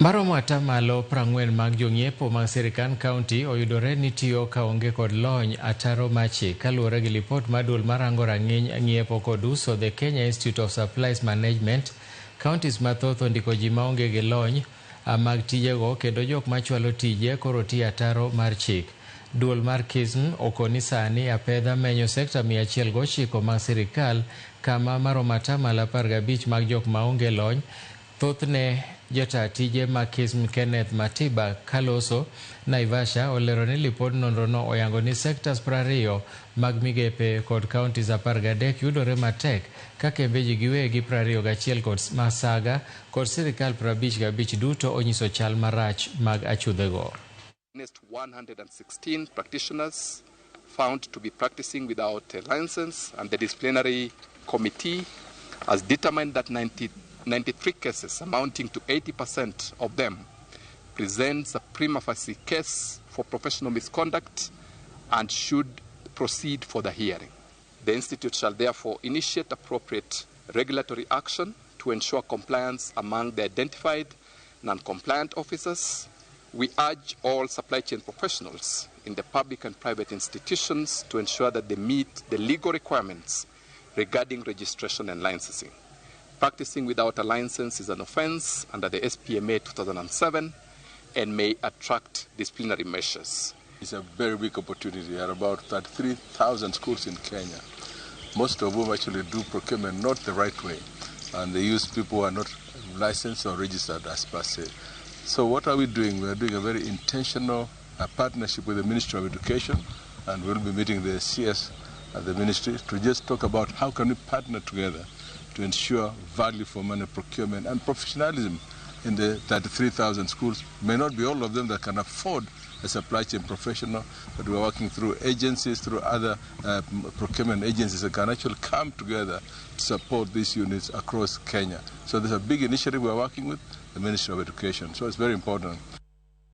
Maromo atamalo 40 mag jong'iepo mag sirikand kaunti oyudore ni tiyo kaonge kod lony ataro mar chik kaluwore gi lipot mar duol marango rang'iny ng'iepo kod uso The Kenya Institute of Supplies Management. Counties mathoth ondiko ji maonge gi lony mag tijego kendo jok machwalo tije koro tiyo ataro mar chik. Duol mar KISM okoni sani apedha menyo sekta 109 mag sirikal kama maromo atamalo 15 mag jok maonge lony. Thothne jotaa tije mag KISM Kenneth Matiba kaloso Naivasha olero ni lipod nonrono oyango ni sectors 20 mag migepe kod counties 13 yudore matek ka kembe ji giwegi 21 kod masaga kod sirikal 55 duto onyiso chal marach mag achudhego. 116 practitioners found to be practicing without a license, and the disciplinary committee has determined that 93 cases, amounting to 80% of them, presents a prima facie case for professional misconduct and should proceed for the hearing. The Institute shall therefore initiate appropriate regulatory action to ensure compliance among the identified non-compliant officers. We urge all supply chain professionals in the public and private institutions to ensure that they meet the legal requirements regarding registration and licensing. Practicing without a license is an offense under the SPMA 2007 and may attract disciplinary measures. It's a very big opportunity. There are about 33,000 schools in Kenya, most of whom actually do procurement not the right way, and they use people who are not licensed or registered as per se. So what are we doing? We are doing a very intentional partnership with the Ministry of Education, and we'll be meeting the CS at the ministry to just talk about how can we partner together to ensure value for money procurement and professionalism in the 33,000 schools. May not be all of them that can afford a supply chain professional, but we're working through agencies, through other procurement agencies that can actually come together to support these units across Kenya. So there's a big initiative we're working with the Ministry of Education. So it's very important.